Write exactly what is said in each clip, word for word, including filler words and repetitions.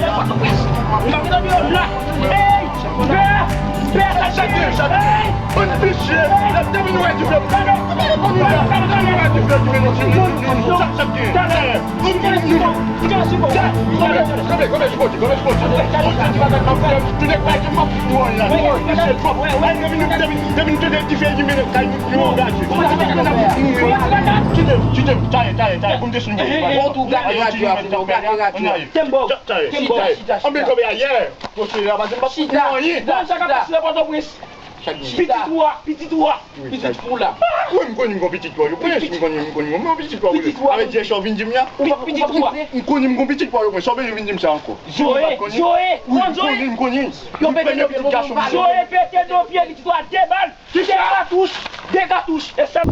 Pòtoprens. M pa vin nan biwo m la. Ey! Pè! Pè, sa se. Chak gen, chak gen. Hey! Bann visye. Depi nou wè dife, nou la. Depi nou wè dife, nou la. Chak, chak gen. Kanpe, kanpe, kanpe, kanpe, kanpe, kanpe, kanpe, kanpe. Tout nèg pa di m ap fouti nou an la. Tout nèg pa di m ap fouti nou an la. Depi nou, depi, depi nou tande dife, nou mennen kay nou, nou angaje. Kite, kite, taye, taye, taye, pou m deside. Bon, tou gate radyo a, tou gate radyo a. Tembo. Taye, taye. Anben kanpe a, yè. Pòtoprens la, pa di m ap fouti nou anyen. Bon, sa k ap pase nan Pòtoprens? Pitit ou a, pitit ou a. Pitit ou la. Wi, m konnen m gon pitit pa w yo, Prince. M konnen, m konnen m gon pitit pa w yo. Avè di sa w vin di m la. Pitit ou a. M konnen m gon pitit pa w yo, Prince. Sa w bezwen vin di m sa ankò? Joe, Joe, wi, m konnen, m konnen. Yo pete pitit gason m. Joe pete do pye pitit ou a de bal. De katouch, de katouch. E sa.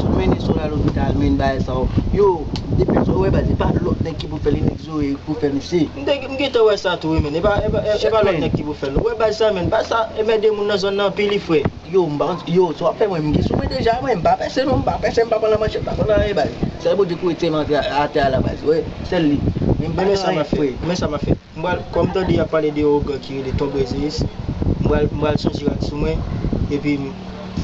Si w mennen sou la lopital, men bagay sa yo. Yo, depi sa w wè baz, e pa lòt nèg ki pou fè li, nèg Joe pou fè misye. M te, m gentan wè sa tou, wi, men. E pa, e pa, e pa lòt nèg ki pou fè l. Ou wè baz sa, men. Baz sa, e mède moun nan zòn nan anpil, wi, frè. Yo, m pa, yo, sa w ap fè mwen, m gen sou mwen deja, mwen, m pa pèse non, m pa pèse, m pa pran nan manchèt, m pa pran nan anyen, baz. Sèl Bondye ki retire m atè, atè a la, baz, wi, sèl li. Men m pa gen anyen, frè. Men sa m ap fè. M pral, kòm m tande y ap pale de yon gang ki rele Ton Brezeyis, m pral, m pral chanje rad sou mwen, epi m,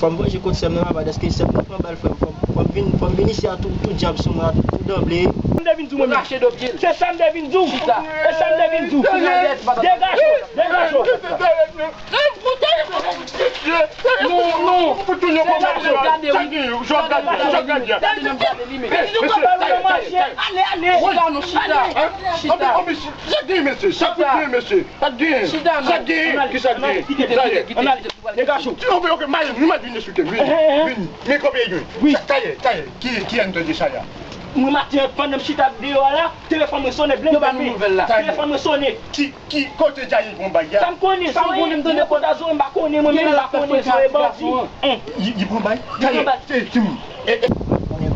fò m vanje kont sè m nan, papa, dèske sè m nan pran bal, frè m, fò m, fò m vin, fò m vin isi a tou, tou djab sou mwen, tou, tou danble. Sa m te vin di w, mwen menm. Se sa m te vin di w. Chita. Se sa m te vin di w. Degaje w, degaje w. Non, non. Pou tounen konsa. Sa gen, Jòb gade, Jòb gade. Gade, gade, gade, gade. Mesye, taye, taye, taye. Ale, ale. Chita, non, chita. Chita. Sa gen, mesye, sa fout gen, mesye. Sa gen, sa gen, ki sa gen. Taye. Degaje w. Ti, ok, ok, mayi, nou mèt vin esplike m, vini, vini. Men kòb e gen. Taye, taye. Ki, ki an tande sa ya? Mwen maten, pandan m chita deyò a la, telefòn mwen sonnen, blende. Yo ba nou nouvèl la. Telefòn mwen sonnen. Ki, ki kote Djaye pran bag la? Sa m konnen, sa m konnen, m tande kòd a Zoe, m pa konnen, mwen menm m pa konnen, Zoe bandi. Li, li pran bag? Li pran bag. Taye, ti moun. E, e. Konnen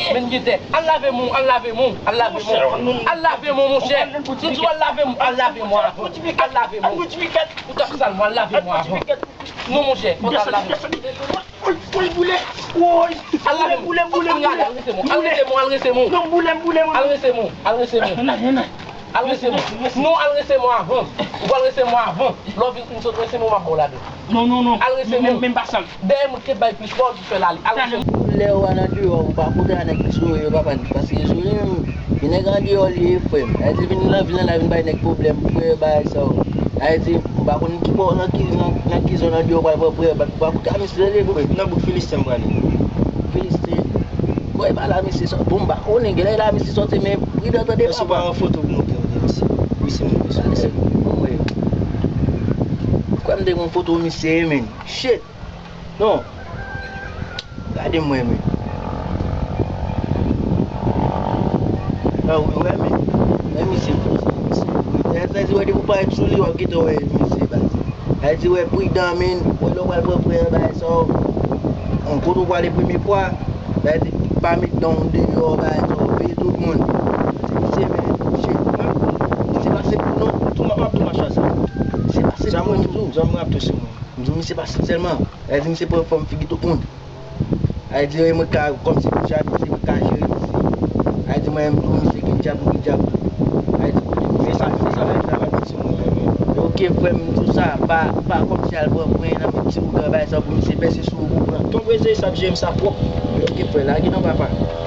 Men gen tè. Al lave men w, al lave men w, al lave men w. Al lave men w, monchè. Nou di w al lave men w, al lave men w avan. Al lave men w. Ou t ap sal mwen, al lave men w avan. Non, monchè, fò w ta lave. Woy, woy, boule. Woy. Al lave men w. Boule, boule, boule. Al rese men w, al rese men w. Non, boule, boule, boule. Al rese men w, al rese men w. Al rese men w. Non, al rese men w avan. Ou pral rese men w avan. Lè w vin, m sot rese men w, m ap ba w ladan. Non, non, non. Al rese men w. Menm pa sa. Dèyè moun ki bay plis fò, ki fè l ale. Al rese men w. Lè w a nan deyò, ou pa kontre a nèg ki souri yo, papa, paske souri menm, gen nèg andeyò li ye, frè m. Sa vle di vin nan vil la, vin bay nèg pwoblèm, frè, bagay sa yo. Sa vle di, m pa konn ki bò, nan ki, nan, nan ki zòn andeyò pral pran frè, m pa konn ka misye rele, frè. Nan bouk Filisten m prale. Filisten. Bon, e pa la misye sòti. Bon, m pa konnen, genlè la misye sòti, men pridan tande papa. Èske w pa yon foto pou montre m de misye? Misye montre sou misye. Bon, mwen. Kwè m te gen yon foto misye, men. Shit. Non. Gade mwen, men. Nan, wi, wè, men. Men misye, misye. Sa, sa di, wè, depi w parèt sou li, w ap gentan wè misye, baz. Sa di, wè, pridan, men. Wè, lè w pral pran prè, bagay sa, w, kote w prale premye fwa, sa di, pa met dan w deyò, bagay sa, w veye tout moun. Misye, men, shit, misye pase pou nou. Tou m ap ap tou mache sa. Misye pase pou nou tou. Zanmi rap tou se mwen. M di w misye pa sèlman. Sa vle di misye pran fòm figi tout moun. Sa vle di mwen ka kòmsi m djab, misye mwen ka jere misye. Sa vle di mwen menm tou misye gen djab, mwen gen djab tou. Sa vle di kote misye sa, misye sa, misye sa, misye mwen menm. Ok, frè m, di w sa, pa, pa kòmsi al pran pwen nan men ti ougan, bagay sa pou misye pèse sou ou pou pran. Ton prese sa, James sa pwòp. Ok, frè, lage non, papa.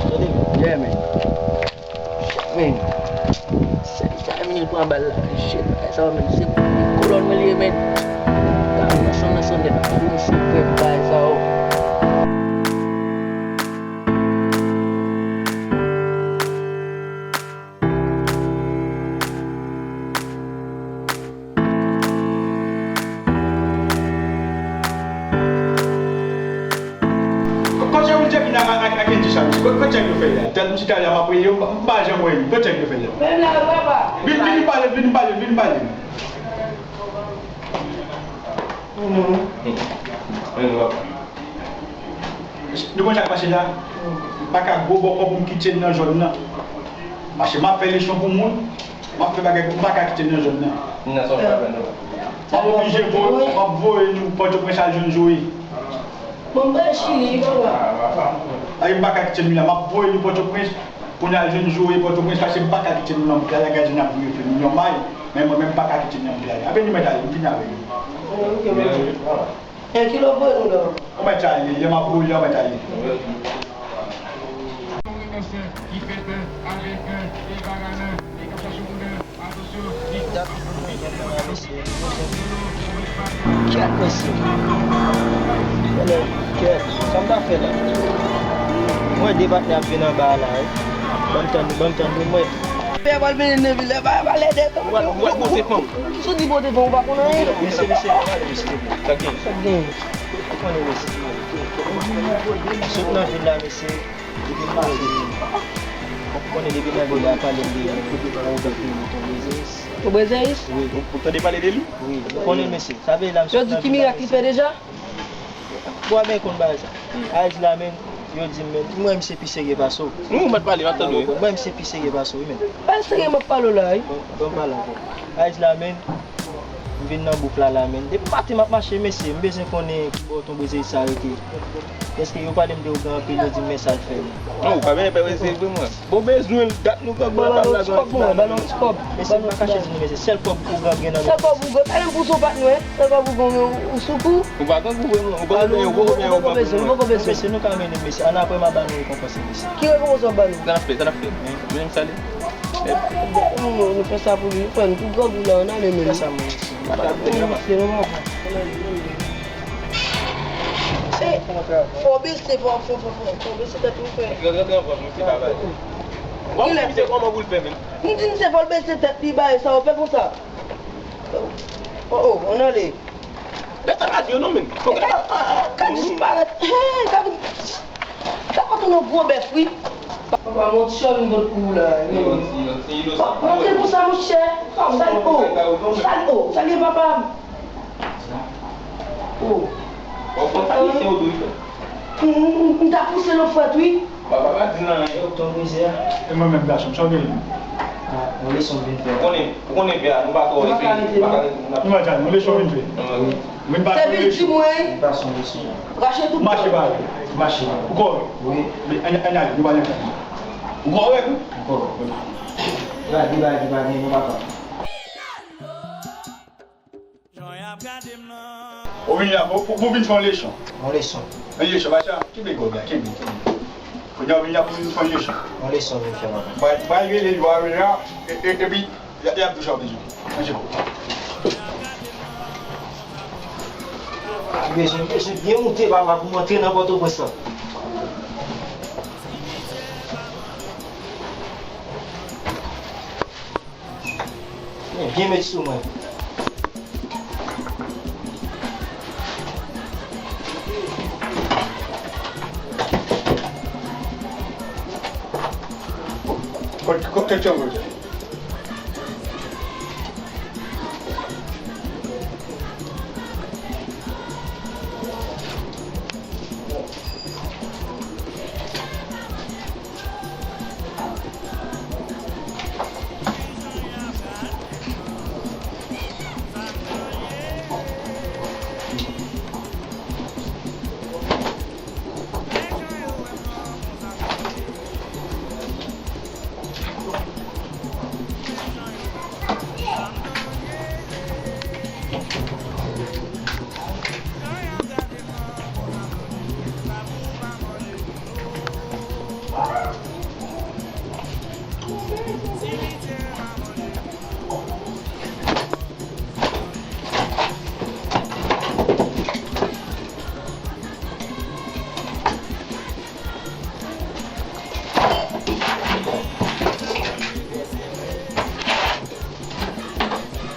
Tande? Yeah, man. Men, se sa, men, li pran bal la. Shit, bagay sa yo, men, se kolòn mwen li ye, men. Gade, nan son, nan son, nèg, pa pou misye fè bagay sa yo. Kote Will Jackie ak, ak, ak Andy sa, mesye? Kote, kote nèg yo fè la? Tèl misye talè a m ap rele yo, m pa, m pa janm wè yo. Kote nèg yo fè la? Menm la, papa. Vin, vin pale, vin pale, vin pale. Nou konn sa k pase la? M pa ka gwo bòkò pou m kite n nan zòn nan. Paske m ap fè leson pou moun. M ap fè bagay pou m pa ka kite n nan zòn nan. M nan sa w pa fè non. M ap oblije voye, m ap voye nou Pòtoprens al jwenn Joe. Bon, m pral Chili, papa. Ay, m pa ka kite n la, m ap voye nou Pòtoprens. Kounye a, jwenn joure Pòtoprens, paske m pa ka kite nou nan bouk la, lè gad jan n ap boule fè nou yon may, men mwen menm, m pa ka kite nou nan bouk la. Ape nou mèt ale, m fini avè nou. Ok, mèsi. E ki lè w voye nou la? Ou mèt ale, lè m ap boule, ou mèt ale. Kèt, mesye. Kèt, sa m ta fè la? Mwen de patnè ap vin anba a la, wi. Ban m tann, ban m tann, wi, mwen. Pè pral mennen nan vil la, pa, pa lè de tan. Ou pral, ou pral pote fanm. Sou di pote fanm, ou pa konn anyen. Mesye, mesye, pa pale, mesye. Sa k gen? Sa k gen? Ou konnen, mesye. Sot nan vil la, mesye. Depi m pale, ou konnen depi nan vil la, pale m de yon, yon, yon, yon bezens. Yon bezens? Wi. Ou, ou tande pale de li? Wi. Ou konnen, mesye. Sa vle la, m sot nan vil la, mesye. Yo di ki mirak li fè deja? Bwa ben konn bagay sa. Ayiti la menm, yo di m menm, mwen misye pi serye pase w. Nou, ou mèt pale, m ap tande w. Mwen misye pi serye pase w, wi, menm. Pa serye, m ap pale w la, wi. Bon, bon, m pale ankò. Ayiti la menm, m vin nan bouk la, la menm. Depi maten m ap mache, mesye, m bezwen konnen ki bò tonbe seri sa rete. Èske yo pale m de ougan anpil, yo di m men sa l fè. Non, ou pa bezwen pè, se vre, mwen. Bon, bezwen l, dat nou pran gwo la, pa blagan. Ban nou ti kòb, ban nou ti kòb. Mesye, m pa kache di nou, mesye, sèl kòb ougan gen nan men. Sèl kòb ougan, talè m pou sou pat nou, en. Sèl kòb ougan, ou sou kou. Ou pa grangou vre, mwen. Ou pa bezwen, ou pa bezwen, ou pa bezwen. Mesye, nou ka mennen, mesye. Ann apre m a ba nou rekonpans, mesye. Ki rekonpans w ap ba nou? Sa n ap fè, sa n ap fè. Men, men, sale. Non, nou fè sa pou li. Frè, nou tou grangou la, ann ale, men. Fè sa, mwen, mesye. Ann ale, mesye, non, non. E, fò w bese, fò, fò, fò, fò, fò w bese tèt ou, frè. Rantre, rantre nan pòch, mesye, pa bay. W ap pwofite kòman pou l fè menm? M di misye fò l bese tèt li, bay sa, w fè konsa. O, o, ann ale. Bèt sa pa di yo non, menm. Ka, ka, ka disparèt. Hey, ka vin. Sa pa tounen gwo bèf, wi. Papa, m yon ti chòv m pot pou ou la, wi. Yon ti, yon ti inosan. Rantre konsa, monchè. Sal, o. Sal, o. Salye papa m. O. Bon, bon, sa ki se ou dwe fè. M, m, m, m ta pouse l ofrèt, wi. Papa pa di nan anyen. Yo, ton mizè. E mwen menm, gason, sa w gen? A, yon leson m vin fè. Ou konnen, ou konnen pè a, nou pa twò rete, nou pa ka rete, nou ap... Nou pa ka, yon leson m vin fè. Wi. Sèvis di mwen. Vin pase yon leson. Rache tout. Mache pa ale. Mache pa ale. Ou kòrèk? Wi. Men, ann, ann ale, nou pa nan kay. Ou kòrèk, wi? Ou kòrèk. Gade, gade, gade, nou pa ka. Ou vin la pou, pou, pou vin fè yon leson. Yon leson. Yon leson, pa sa, kenbe gòb la, kenbe, kenbe. Kounye a ou vin la pou vin fè yon leson. Yon leson vin fè, papa. Bay, bay rele yo a la, e, e, epi, y a, y ap touche w bezwen. Manje. Bezwen, bezwen byen moute, papa, pou m antre nan Pòtoprens lan. Byen met sou mwen. Kot, kot, kot chanm ou?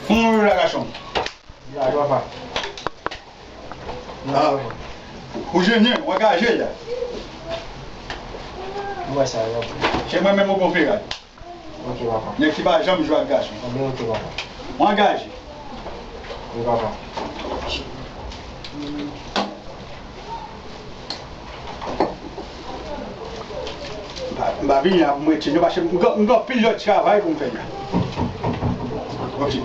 Kòman w ye la, gason? La, papa. Ah, ou jenyen, ou angaje la. Ou wè sa, papa. Se mwen menm ou konfere. Ok, papa. Nèg ki pa janm jwe ak gason. Anben, ok, papa. Ou angaje. Wi, papa. M pa, m pa vini la pou m rete, non, paske m gen, m gen anpil lòt travay pou m fè la. Ok.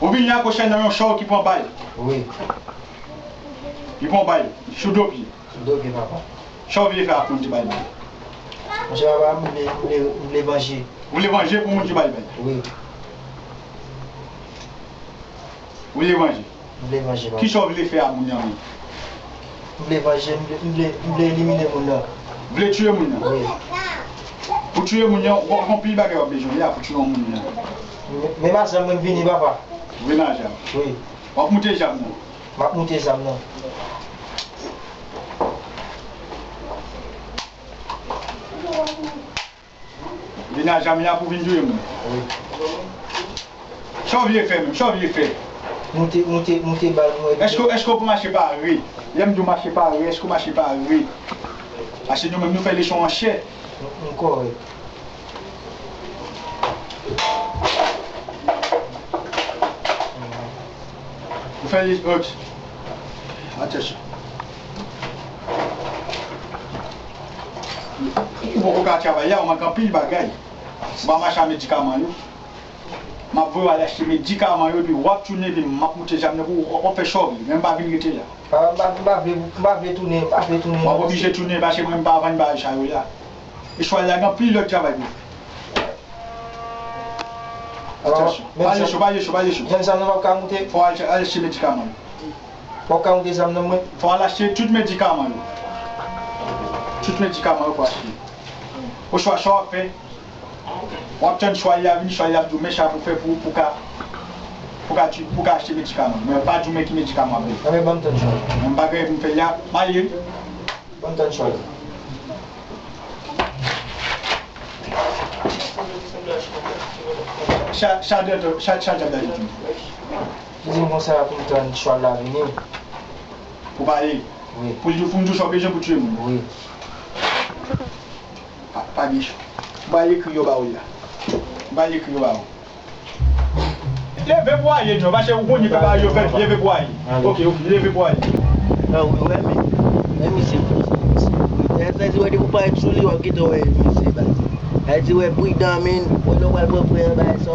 Ou vin la pwochèn nan yon chòw ki pran bal. Wi. Li pran bal, sou do pye. Sou do pye, papa. Sa w vle fè ak moun ki bay bal? Monchè papa, m vle, m vle, m vle vanje. Ou vle vanje pou moun ki bay bèy? Wi. Ou vle vanje? M vle vanje, papa. Kisa w vle fè a moun nan menm? M vle vanje, m vle, m vle, m vle elimine moun nan. Vle tiye moun nan? Wi. Pou tiye moun nan, gon, gon pil bagay w ap bezwen la pou tiye yon moun nan. Men, men m a zam mwen, m vini, papa. Vin a zam? Wi. W ap moute zam nan? M ap moute zam nan. Vin a zam la pou vin touye moun. Wi. Sa w vle fè menm? Sa w vle fè? Moute, moute, moute bal mwen. Èske, èske w pou mache pare? Lè m di w mache pare, èske w mache pare? Paske nou menm nou fè leson an chè. M, m kòrèk. Ou fè li, ok. Atansyon. Ou poko ka travay la, ou manke anpil bagay. Ou pa mache a medikaman yo. M ap voye w al achte medikaman yo, epi w ap tounen, epi m ap moute zam nan pou ou, w ap fè sa w vle. Men m pa vin rete la. Papa, m pa, m pa vle, m pa vle tounen, m pa vle tounen. W ap oblije tounen, paske mwen m pa vann bagay sa yo la. E chwal la gen anpil lòt travay pou fè. Atansyon. Pa ale cho, pa ale cho, pa ale cho. Menm zam nan m ap ka moute? Fò w al, al achte medikaman yo. W ap ka moute zam nan mwen? Fò w al achte tout medikaman yo. Tout medikaman yo fò w achte. Oswa sa w ap fè, w ap tann chwal la vini, chwal la ap di w men sa pou fè pou, pou ka, pou ka, pou ka achte medikaman. Men pa di w men ki medikaman w ap bezwen. Anben, ban m tann chwal. Mwen m pa gen anyen pou m fè la. M ale wi. Ban m tann chwal. Sa, sa dèyè, sa, sa djab la di tou. Li di m konsa pou m tann chwal la vini. Pou pale? Wi. Pou l di w, pou m di w sa w bezwen pou tiye moun? Wi. Pa, pa gen cho. M pral ekri yo ba w la. M pral ekri yo ba w. Leve pou w ale, John, paske ou konnen papa yo fèt, leve pou w ale. Ok, ok, leve pou w ale. Nan, ou wè, men, men misye fou, misye fou. Sa di wè, depi w parèt sou li, w ap gentan wè misye bay. Sa di wè, pridan, men, wè lè w pral pran frè an bay sa,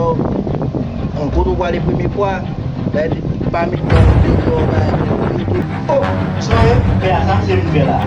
kote w prale premye fwa, sa di pa met nan deyò bay. Oh, sa ye? Frè a, sa se m fè la.